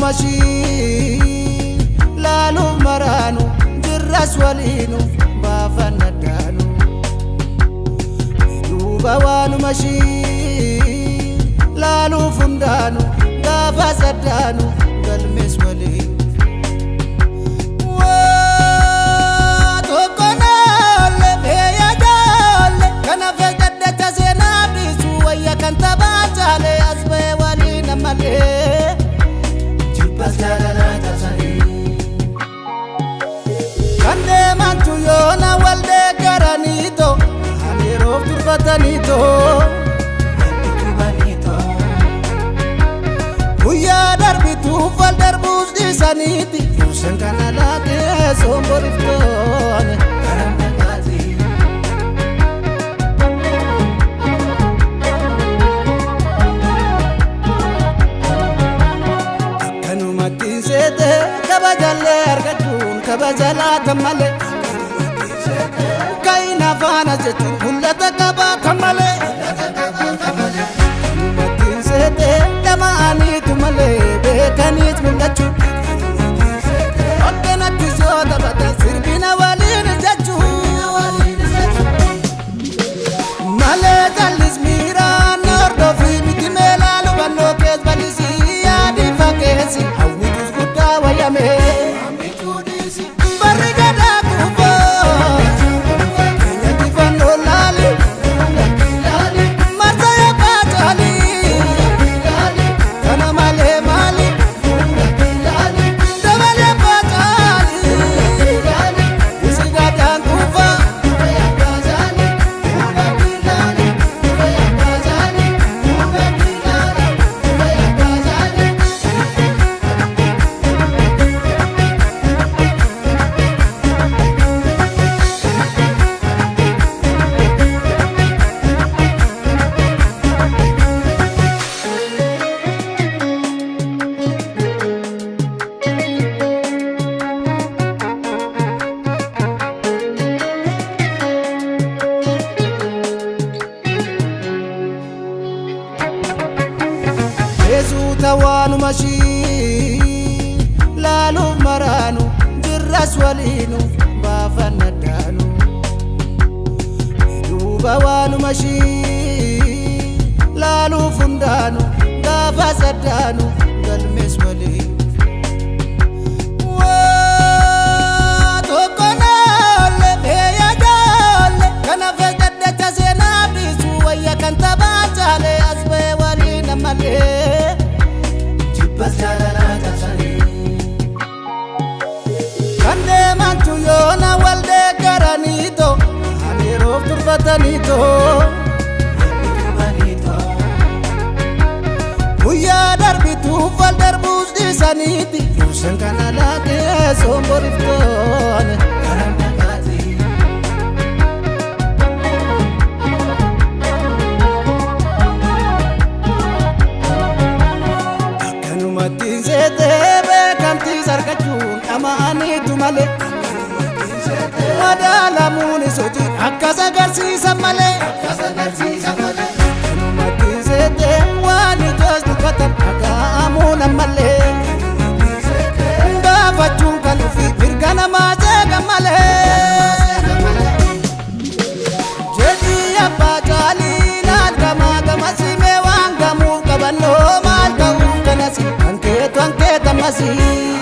waanuma ishii laaluuf maraanu jirras waliinu baafanna daanu. Duuba waanuma ishii laaluuf hundaanu gaafa saddaanu galmees waliin. Waa tokko naalle meeya jaalle kana fe'addacha seenaa dhiisu wayya kan taphaa jaale as ba'e waliin ammallee. Jibbas jaalalaa cabsanii. Kan deemantu yoona wal deeggaraniito kan yeroof turfataniito Utubaniitoo. Guyyaa darbituuf wal darbuus dhiisaniiti yuusan kana laatee somboriftoon. Karaa nagaati. Akkanumatti seete kabajallee argachuun kabaja laatan malee kaina faana jechuun mul'ata qabaatan malee. Akkanumatti seete dhama'aniitu malee beekaniis mul'achuun. Akkanatti soo taphatan sirbina waliin jechuun. Malee jallis miiraan hordofii miti meelaa hubannoo kees bal'isii yaadii fakkeessi hawwitus guddaa wayyame. Barri gadaa kuufoo keenyatti fannoo laali marsa yabbaa caali kana malee maali dabal yabbaa caali isi gadaan kuufaa. Yesuuta waanuma ishii laaluuf maraanu jirras waliinu baafanna daanu. Duuba waanuma ishii laaluuf hundaanu gaafa saddaanu galmees waliin. Waa tokko naalle meeya jaalle kana fe'addacha seenaa dhiisu wayya kan taphaa jaale as ba'e waliin ammallee. Jibbas jaalalaa cabsanii. Kan deemantu yoona wal deeggaraniito kan yeroof turfataniito Utubaniitoo. Guyyaa darbituuf wal darbuus dhiisaniiti yuusan kana laatee somboriftoon. Karaa nagaati. Akkanumatti seetee beekamtiis argachuun dhama'aniitu malee madaalamuunis hojii akkas agarsiisa malee. Akkanumatti seetee waan ijoos dubbatan dhaga'amuun ammallee. Gaafachuun kan ofii mirga namaa jeeqa malee. Jedhii abbaa caalii laal gamaa gamasii mee waan gamuuf qabannoo maal ta'uuf kanasi kan keetu an keetammasii.